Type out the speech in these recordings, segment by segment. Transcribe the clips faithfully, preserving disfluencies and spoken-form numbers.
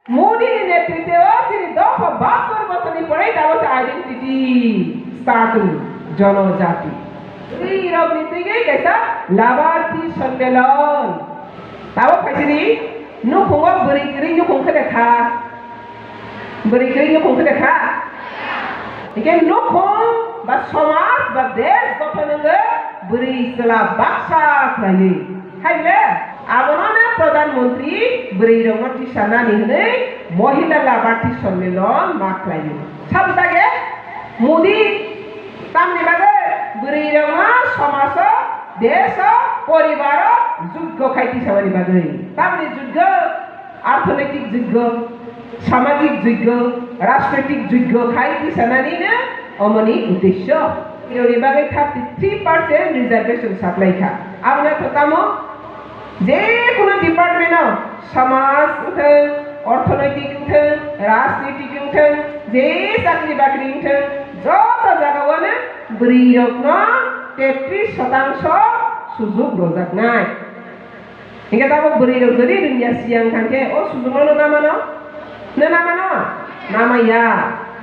Modi ni netritwo chini dopha bahattwr bosorni pore tabuk se identity start wng, jonojati. Bwrwi rokni twi kaisa labarthi sonmelon. Tabuk phaisidi nukhungo bwrwi kwrwi nukhung khe de kha. Bwrwi kwrwi nukhung khe de kha. Hingke nukhung ba somaj ba desh gothon wngwi bwrwi chwla baksa khlaiwi. Hai le, abono no Pradhan Mantri bwrwi rokno tisanani hwnwi Mohila Labarthi Sonmilon ma khlaio. Sabo dage Modi tamni bagwi bwrwi rokno somajo, desho, poribaro juggo khai tisamani bagwi. Tamni juggo, arthonaitik juggo, samajik juggo, rajnaitik juggo khai tisanani no omoni uddesyo. Bwrwi rokni bagwi thirty three percent reservation saklaikha. Aboni artho tamo? Je kunu department o, samaj wngthang, orthonoitik wngthang, rajnitik wngthang, je chakri bakri wngthang, joto jagao no bwrwi rokno tetris shotangso sujuk rojaknai. Hingke tabuk bwrwi rok jodi rwngya siya wngkha khe o sujukno no namano? No namano? Namaya.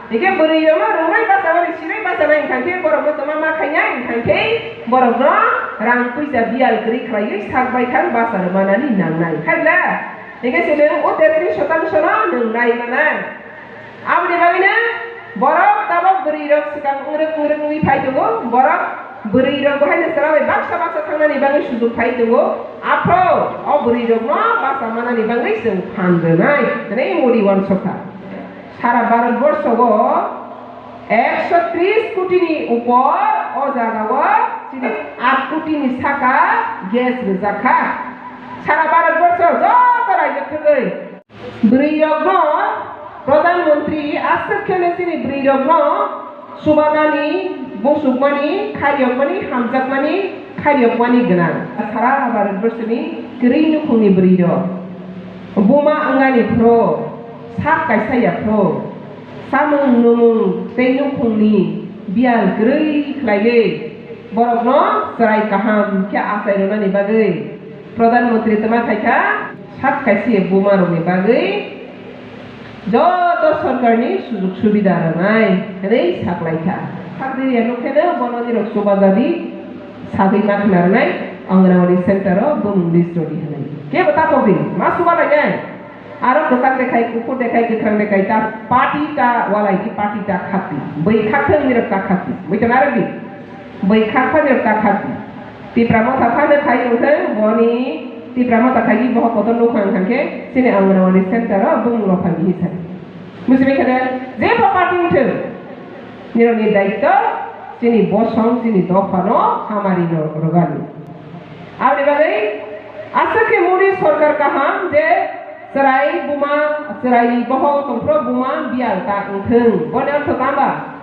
Hingke bwrwi rokno rwngnai basa bai sinai basa nai wngkha khe borokno toma ma khainai wngkha khe borokno rang puisa biyal kwrwi khlaiwi sak bai thang basa rwmanani nangnai. Khaila? Hingke se o tetris shotangso no nwng nai manai. Aboni bagwino borok tabuk bwrwi rok swkang wngrwk wngrwk wngwi phai tongo, borok bwrwi rok bo haino chwla bai baksa baksa thangnani bagwi sujuk phai tongo, aphro o bwrwi rokno basa manani bagwi chwng phan rwnai hwnwi Modi uansukha. Sara Bharat borsho o ekso tris koti ni upor o jaga o chini aat koti ni saka gas rwjak kha. Sara Bharat borsho joto raijak thwgwi. Bwrwi rokno Pradhan Mantri aswk khe chini bwrwi rokno chubanani, bosukmani, khairokmani, hamjakmani, khairokmani gwnang. Sara Bharat borsoni kwrwi nukhungni bwrwi rok buma wngani phuru sak kaisa ya phuru chamung nwmung tei nukhungni biyal kwrwi khlaiwi borokno chwrai kaham khe achai rwnani bagwi Pradhan Mantri twma khaikha. Sak kaisa buma rokni bagwi joto sorkarni sujug subida rwnai hwnwi saklaikha. Sakni ya nukhe no bono nirok chubajadi sagwi ma khna rwnai Anganwadi center o bumung list rodi hwnwi. Kebo ta tongdi, ma suba lainai? Aro kwchak dekhai, kuphur dekhai, kwkhwrang dekhai, ta party ta walai di, party ta khapdi. Bwi khakthang nirok ta khapdi. Bwi ta narwkdi. Bwi khakthang nirok ta khapdi. Tipra Motha phano khai wngthang, boni Tipra Motha khaigwi bohok kotor nukha wngkha khe, chini Anganwadi center o bumung rok phaidi hinwi sadi. Bujibai khe de, jeba party wngthang, nirokni daitto chini bosong, chini dophano hamari no rwgani. Aboni bagwi aswk khe Modi sorkar kaham je chwrai buma, chwrai bohok tongphuru buma biyal ta wngthang. Boni ortho tama?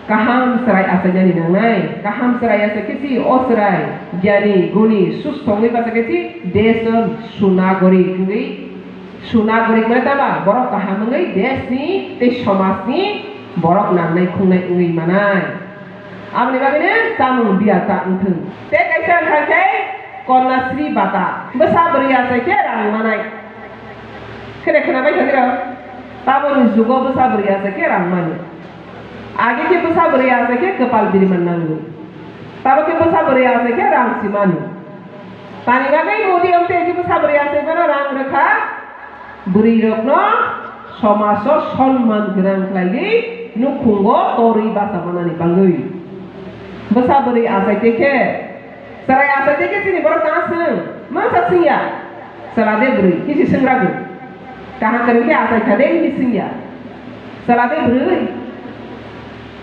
Kaham chwrai achainani nangnai. Kaham chwrai achai khe si o chwrai gyani, guni, sustho wngwi bacha khe si desh o sunagorik wngwi, sunagorik mane tama borok kaham wngwi deshni tei somajni borok nangnai khungnai wngwi manai. Aboni bagwino chamung biyal ta wngthang. Tei kaisa wngkha khe Kanyasri Bhata. Bwsa bwrwi achai khe rang manai. Khene khwnabai kha nirok? Taboni jugo bwsa bwrwi achai khe rang mani. Age khe bwsa bwrwi achai khe kwpal biriman nango. Tabok khe bwsa bwrwi achai khe rang si mani. Tani bagwi Modi wngte khe bwsa bwrwi achai bono rang rwkha. Bwrwi rokno somajo sonman gwnang khlaiwi nukhungo torwi bacha manani bagwi. Bwsa bwrwi achai te khe, chwrai achai te khe chini borok ta swng, mangsa swngya, chwla de bwrwi, hisi swngrago. Kaham kwrwi khe achai kha de hisi swngya. Chwla de bwrwi.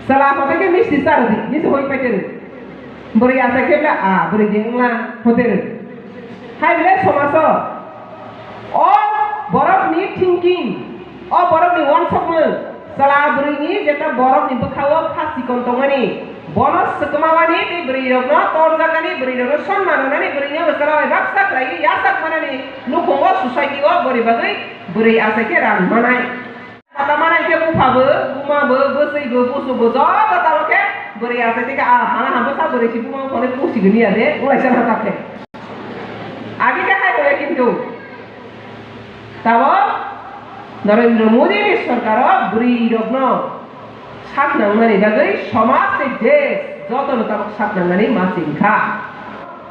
Chwla hote khe misti charwdi, hisi hoi pai te rw. Bwrwi achai khe bla a, bwrwi de wngla, hote rw. Hai bwle somajo, o borokni thinking, o borokni uansukmung, chwla bwrwini jeta borokni bwkhao kha chikon tongmani, bono swkma mani tei bwrwirokno torjaknani, bwrwirokno sonman rwnani, bwrwino bwsala bai baksa khlaiwi yachak manani nukhungo society-o boni bagwi bwrwi achai khe rang manai. Bata manai khe bupha bo, buma bo, bwswi bo, busu bo, joto tamo khe bwrwi achai tei khe, ah, hana ha bwsa bwrwi si buma phone pusi gini ya de, ulaisa na ta khe. Agi khe hai hoya kintu. Tamo Narendra Modi ni sorkaro bwrwi rokno sak nangnani bagwi somaj tei desh jotono tabuk sak nangnani ma chengkha.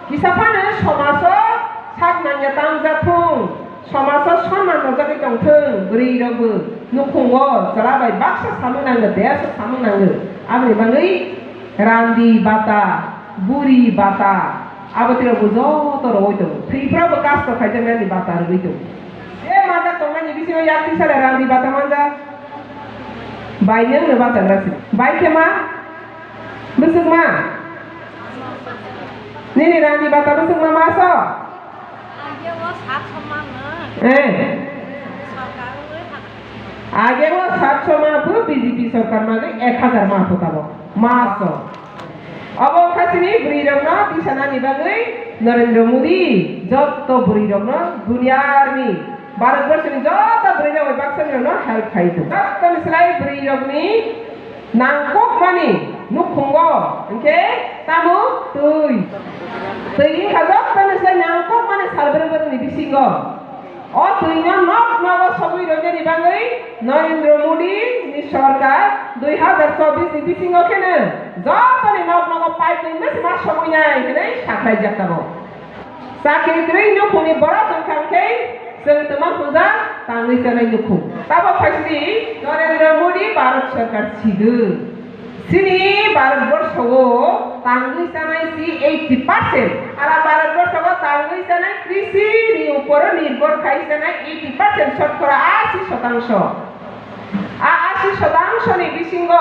Kisa phano somajo sak nangya tangjathung, somajo sonman rwjagwi tongthung, bwrwi rokbo nukhungo chwla bai baksa samung nango, desh o samung nango. Aboni bagwi randi bata, buri bata, abo twi rokbo joto rwui tongo. Thwipra bo kasto khaijaknani bata rwui tongo. Je majak tongnani bisingo yak tisa le randi bata manjak. Bai nwng no bachagra si. Bai khe ma? Bwswk ma? Nini randi bata bwswk ma ma so? Eh. Age o satso ma phu B J P sorkar ma ek hajar ma phu tabo. Ma so. Obo wngkha chini bwrwi rokno tisanani bagwi Narendra Modi jotto bwrwi rokno duniyarni Bharat borso ni jotto bwrwi rok bai baksa ni rokno help khai tongo. Jotto ni slai bwrwi rokni nangkukmani nukhungo hwnkhe tamo twi. Twi wngkha jotto ni slai nangkukmani sal bwrwi bwrwi ni bisingo. O twino nok nogo sogwi roinani bagwi Narendra Modi ni sorkar dui hazar chobbish ni bisingo kheno jotoni nok nogo pipe twi bwsma sogwinai hwnwi sakhlaijak tabuk. Chakri kwrwi nukhungni borok wngkha khe chwng twma hwnjak tangwi chanai nukhung. Tabuk phaisidi Narendra Modi Bharat sorkar sido. Chini Bharat borso o tangwi chanai si eighty percent. Sara Bharat borso o tangwi chanai krishi ni upor nirbhor khai chanai eighty percent, shotkora asi shotangso. A asi shotangso ni bisingo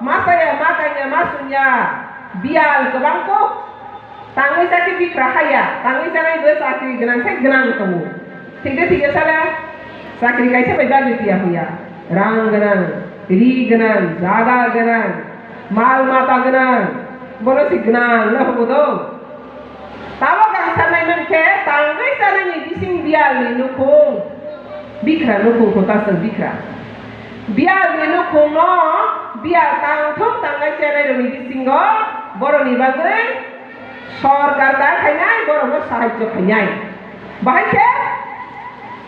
ma chaya, ma kanya, ma sunya biyal kwbang kuk. Tangwi chakhe bikra haya, tangwi chanai bo chakri gwnang se gwnang tongo. Thik de thik ya sala? Chakri kaisa bai bagwi tiya huya. Rang gwnang, ri gwnang, jaga gwnang, mal mata gwnang, bono se gwnang no hobo do. Tamo gangsa nai man khe tangwi chanai ni bising biyal ni nukhung. Bikra nukhung kota se bikra. Biyal ni nukhung no biyal tangthum tangnai chanai rok ni bisingo borok ni bagwi Sorkar ta khainai, borokno sahajjo khainai. Bahai khe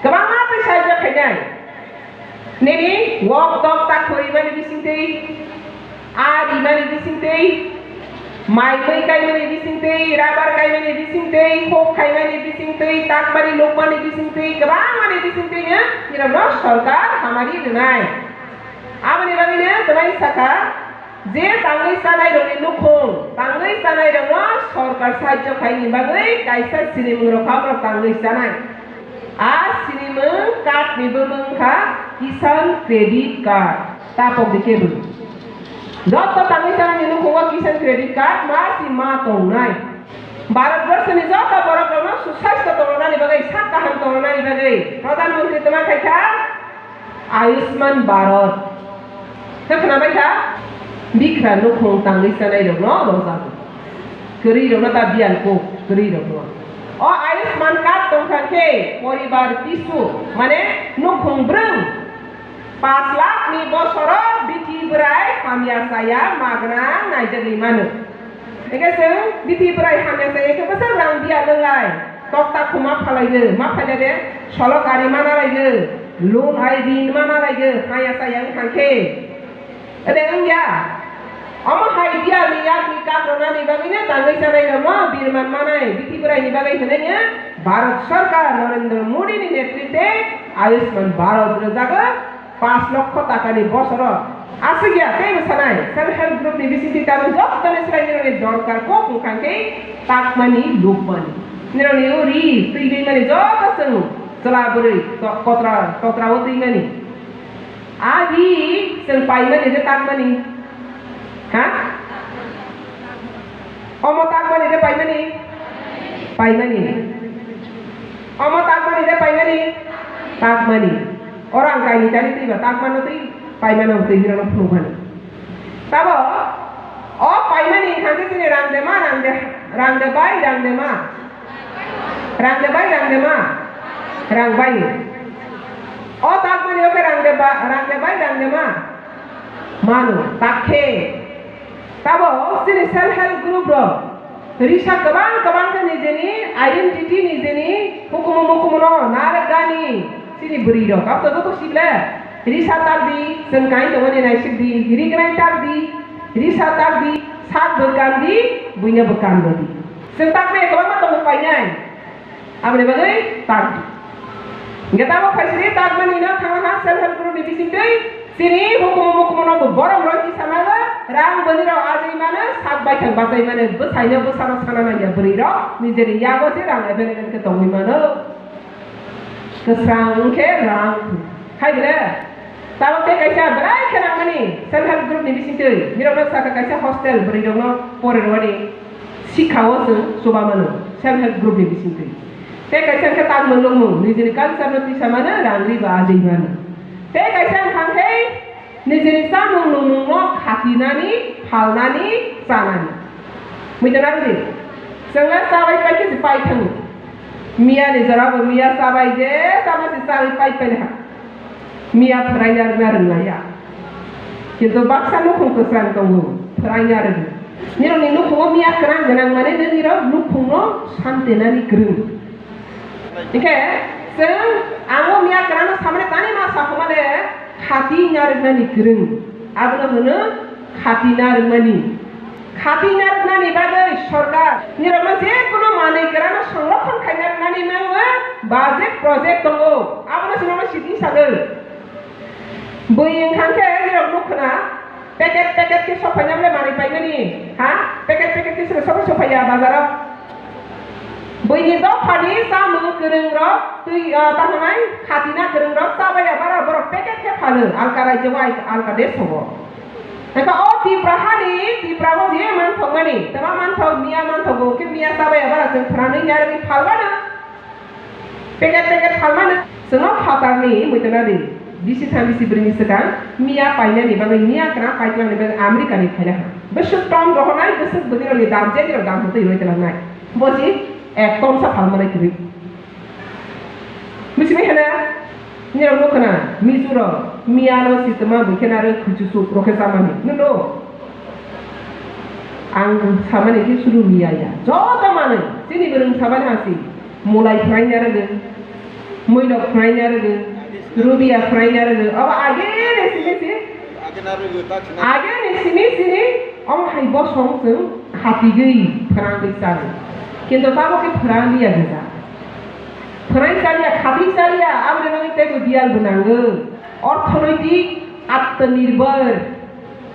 kwbangma tei sahajjo khainai. Nini wok tok ta khwrwimani bisingtwi, a rimani bisingtwi, mai mui kaimani bisingtwi, rabar kaimani bisingtwi, khok khaimani bisingtwi, takmani lukmani bisingtwi, kwbangmani bisingtwi no nirokno sorkar hamari rwnai. Aboni bagwino kwbangma sakha, je tangwi chanai rokni nukhung, tangwi chanai rokno sorkar sahajjo khaini bagwi kaisa sinimung rok kha borok tangwi chanai. A sinimung card ni bumung kha Kisan Credit Card. Tapok di kebwi. Jotto tangwi chanai ni nukhungo Kisan Credit Card ma si ma tongnai. Bharat borso ni jotto borok rokno suswastho tongna ni bagwi, sak kaham tongna ni bagwi Pradhan Mantri tongma khai kha. Ayushman Bharat. Khe khwnabai kha? Bikra nukhung tangwi chanai rokno rwjago. Kwrwi rokno ta biyal kuk, kwrwi rokno. O Ayushman card tongkha khe poribar pisu, mane nukhung brwng. Paanch lakh ni bosoro bithi bwrai hamya chaya magna naijagwi mano. Hingke chwng bithi bwrai hamya chaya khe bwswk rang biya lwnglai, tokta khuma phalaigo, ma phailade solok ari mana laigo, loan ai rin mana laigo, hamya chaya wng thang khe. Ede wngya? Omo hai biya ni yak ni kak rwnani bagwi no tangwi chanai rokno birman manai bithi bwrai ni bagwi hwnwi no Bharat Sarkar Narendra Modi ni netritwe Ayushman Bharat rwjago. Paanch lokho takani bosoro aswk ya teibo sanai, self help group ni bisingtwi tabuk jottoni swlainirokni dorkar kok wngkha khe takmani lukmani. Nirokni o ri twi beimani joto chwng chwla bwrwi to-, kotra, kotra o twimani. A ri chwng paimani je takmani. Ha? Omo takmani je paimani? Paimani. Omo takmani je paimani? Takmani. Oro ang kainwi tani twiba takmano twi paimano twi hirano phunukmani. Tabo o paimani wngkha khe chini rang de ma, rang de, rang de bai, rang de ma. Rang de bai, rang de ma. Rang bai. O takmani o khe rang de ba, rang de bai, rang de ma. Mano, takhe. Tabo chini self help group rok risa kwbang kwbang khe nijeni identity, nijeni hukumu mukumu no narwk gani. Chini bwrwi rok, abo to joto sibla. Risa tak di, chwng kain tongmani naisik di, ri gwnang tak di, risa tak di, sak bo kan di, buino bo kan bo di. Chwng tak bai kwbangma tongo painai. Aboni bagwi tak di. Hingke tamo phaisiri tak mani no thangma ha self help group ni bisingtwi chini hukumu mukumu no bo borok rok ni samago rang bwni rok ajai mano sak baithang bachai mano bwsai no bwsano sana nangya bwrwi rok nijeni yago se rang available khe tongwi mano. Kwsrang wngkhe rang thwi. Hai bwle? Tabuk tei kaisa belai khe nangmani self help group ni bisingtwi. Nirokno sakha kaisa hostel bwrwirokno pore rwani sikhao chwng chuba mano self help group ni bisingtwi. Tei kaisa wngkhe tangmung lungmung, nijini culture no tisa mano, rang ri ba ajai mano. Tei kaisa wngkha khe nijini chamung nungmung no khatinani, phalnani, chanani. Muitanani di. Chwngno chabai paikhe se paithang. Miya ni jora bo miya chabai je chama se chabai pai pai ha. Miya phwraina rwna rwnglaiya. Kintu baksa nukhung kwchang tongo, phwraina rwgwi. Nirokni nukhungo miya kwrang gwnang mani nirok nukhungno santenani kwrwng. Hingke chwng ang o miya kwrangno samani tani ma sakhomale khati narwknani kwrwng. Abono hwno khati narwkmani. Khati narwknani bagwi sorkar nirokno je kono manwi kwrangno songrokhon khaina rwnani mangwi budget project tongo. Abono chwngno sidi sagwi. Bui wngkha khe nirok nukho na. Packet, packet khe sophaina bole manwi paimani, ha? Packet, packet khe sophai, sophaiya bazaro. Buini dophani chamung kwrwng rok twi, ah, tamo nai khatina kwrwng rok chabaiya bara borok packet khe phano alka rajyo bai alka desh o. Eka o Tipra hani, Tipra o je manthok mani, tama manthok, miya manthok bo khe miya chabaiya bara chwng phranwi yarwi phalmano. Packet packet phalmano chwngno phatarni muitanani bisi tham bisi bwrwini swkang miya painani bagwi miya kwrang paitwlangni bagwi Americani phaina ha. Bwswk ton rohornai bwswk bwrwirokni dam je nirok dam hwntwi rwi twlangnai. Bosi ek ton sa phalmanai kwrwi. Bisi bai hena nirok nukho na Mizo rok miya no si twma bwkhe naro khwichusuk rokhe chamani. Nukno ang samani khe suru miya ya. Joto manwi chini bwrwng sabani hasi. Mulai khwnaina rwgwi, muilok khwnaina rwgwi, rubiya khwnaina rwgwi. Obo ageni simi si, ageni simi simi, omo hai bosong chwng khatigwi khwnangwi chani. Kintu tamo khe khwnang liya gwja. Khwnang chaliya, khatwi chaliya, aboni bagwi teibo biyal bo nango. Orthonoitik atmanirbhor.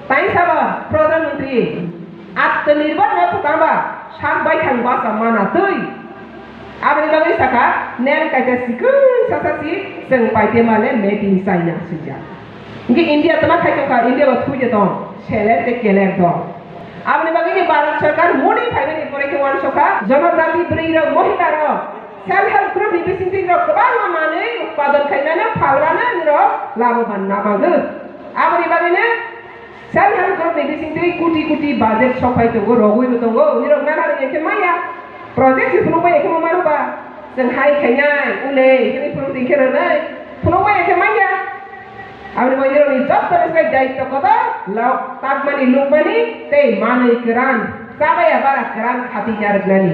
Tai sabo Pradhan Mantri Atmanirbhar no thwkang ba sak baithang basa mana twi. Aboni bagwi sakha, nel kaisa sikung sasa si chwng paite male made in China swijak. Hingke India tama khai tongkha, India bo thwi de tong, seler tei keler dong. Aboni bagwi ni Bharat Sarkar Modi phaimani pore khe wansokha, jonojati bwrwi rok, mohila rok, self help group ni bisingtwi rok kwbangma manwi utpadon khaimano, phalmano nirok laboban namango. Aboni bagwi no Self help group ni bisingtwi kuti kuti budget sok phai tongo, rogwi bo tongo. Nirok nana rwngya khe maya. Project se phunukbai khe ma mano ba. Chwng hai khainai, ule, hwnwi phunuk twi khe rwnai. Phunukbai khe maya. Aboni bai nirokni joto ni sai daityo kotor, lok, takmani, lukmani, tei manwi kwran, chabaya bara kwran khatwi narwknani.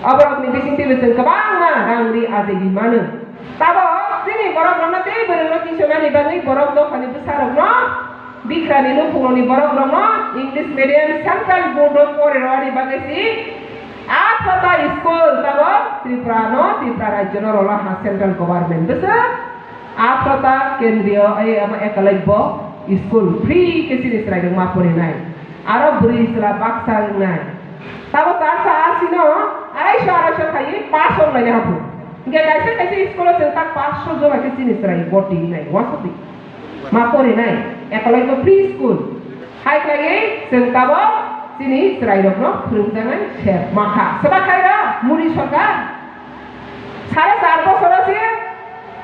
Aborokni bisingtwi bo chwng kwbangma rang ri ajagwi mano. Tabok chini borok rokno tei bwrwng rok tisonani bagwi borok dophani bwsa rokno bikrani nukhung rokni borok rokno English medium central board o pore rwani bagwi si athata school tabok Tripura no, Tripura rajyo no rwla ha central government bwsa. Athata kendriyo, ei, ama ekalai bo school free khe chini chwrai rok ma porinai. Aro bwrwi chwla baksa wngnai. Tamo charsa asino arai so arai so khaiwi pass wng laina haphuru. Hingke kaisa kaisa school o chwng tak paanch sho jora khe chini chwrai boti wngnai, wasati. Ma porinai, ekalai bo free school. Hai khlaiwi chwng tabok chini chwrai rokno phwrwngjaknai sep makha. Swbak khaira, Modi sorkar. Sare char bosoro se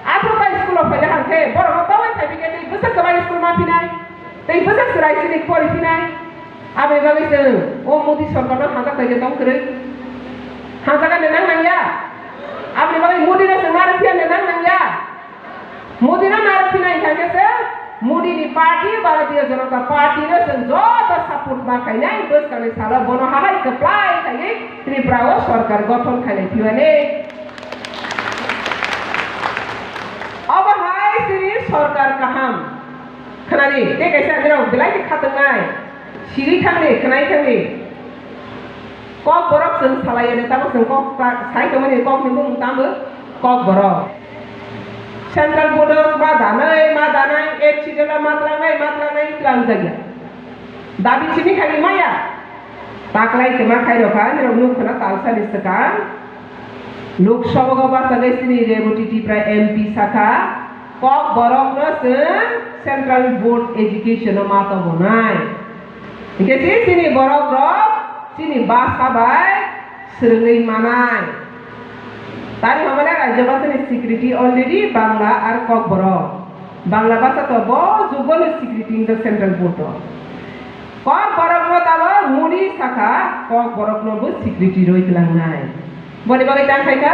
athro ta school o phaina hangkhe borokno tongwi phaiphikhe tei bwswk kwbai school ma phinai, tei bwswk chwrai chini pori phinai. Aboni bagwi chwng o Modi sorkarno hamjak khlai tong kwrwi. Hamjak ani nang nangya. Aboni bagwi Modi no chwng narwk phiya ani nang nangya. Modi no narwk phinai hingkha khe se Modi ni party, Bharatiya Janata Party no chwng joto support ma khainai, bwskangni salo bono hahai kwplai khaiwi Tripura o sorkar gothon khainai phiya ni. Nani, tei kaisa nirok belai khe khatungnai. Siri thangni, khwnai thangni. Kokborok chwng salai ya de, tamo chwng kok ta-, sai tongmani kokni bumung tamo Kokborok. Central board o ma danai, ma danai, eighth schedule o ma tlangnai, ma tlangnai, tlangjak ya. Dabi simi khaini maya. Taklai kwma khairokha, nirok nukha na talsani swkang. Lok Sabha o bachagwi chini Reboti Tipra M P sakha, Kokborokno chwng Central Board Education o ma tobonai. Hinkhe se chini borok rok chini basa bai swrwngwi manai. Tari hamani Rajya Bhasani security already Bangla ar Kokborok. Bangla basa to bo jugo ni security in the Central Board o. Kokborok no tamo Modi sakha, Kokborok no bo security roi tlangnai. Boni bagwi tang khaikha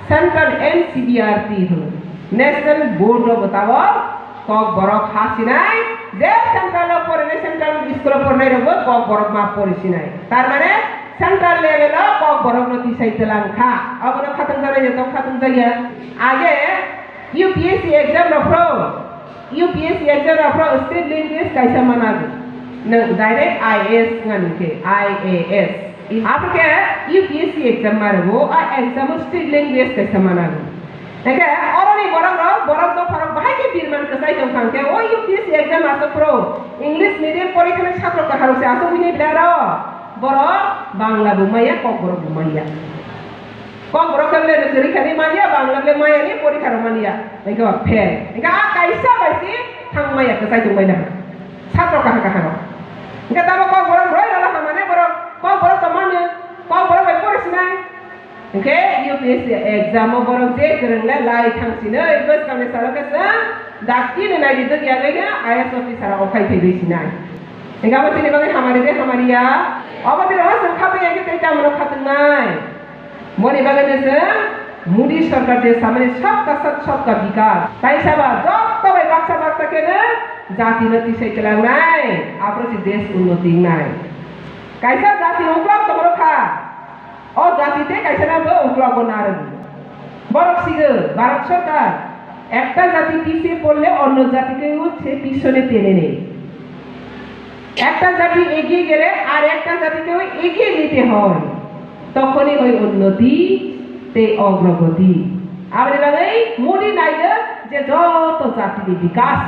Central N C E R T hwno. National Board o bo tamo Kokborok ha sinai, je central o porinai, central school o porinai rok bo Kokborok ma pori sinai. Tar mane central level o Kokborok no tisai tlang kha. Abono khatung janai joto khatung jaya. Age U P S C exam rok phro, U P S C exam rok phro state language kaisa manago. Nwng direct I A S wngani khe, I A S. Abo khe U P S C exam manago, a exam o state language kaisa manago. Hingkhe oroni borok rok, borok dopha rok bahai khe birman kwchai tong kha, hingkhe o U P S C exam aswk phro, English medium porikha nai satro kahar rok se aswk hwnwi belai rok, borok Bangla bo manya, Kokborok bo manya. Kokborok khe le kwrwi khe manya, Bangla le manya ni porikha rok manya. Hingkhe ba fail. Hingkhe a kaisa bai si thang manya, kwchai tong bai na. Satro kahar kahar rok. Hingkhe tamo Kokborok roi rwla hamani borok, Kokborok tong manya, Kokborok bai pori sinai. Hingkhe U P S C exam o borok je kwrwng le lai thang sinai, bwskang ni salo khe chwng dakti ni nai di dwk yagwi no I A S officer rok okhai thaiwi sinai. Hingkhe abo chini bagwi hamari de hamari ya? Obo tini o chwng khatungya khe tei tamo no khatungnai? Boni bagwi no chwng Modi sarkar je samani sabka sath sabka bikas, tai saba jotto bai baksa baksa khe no jati no tisai tlangnai, aphuru se desh unnoti wngnai. Kaisa jati uklok tongro kha, o jati tei kaisa no bo uklok bo narwk. Borok sigo, Bharat sarkar, ekta jati pise porle onno jati ke o se pisone tene nei. একটা জাতি এগিয়ে গেলে আর একটা জাতিকেও এগিয়ে নিতে হয়, তখনই হয় উন্নতি, tei ogrogoti. Aboni bagwi Modi naigo je joto jatini bikas,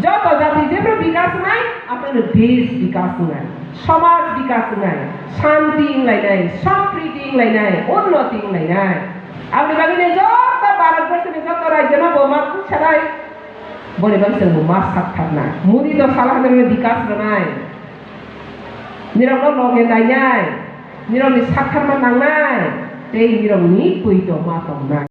joto jati jebro bikas wngnai, abono desh bikas wngnai, somaj bikas wngnai, shanti wnglainai, sampriti wnglainai, unnoti wnglainai. Aboni bagwino joto Bharatborsoni joto rajyono bo ma khuk sanai. Boni bagwi chwng bo ma saktharnai. Modi to sala hamya bikas rwnai. Nirokno loge nainai. Nirokni saktharma nangnai. Tei nirokni poito ma tongnai.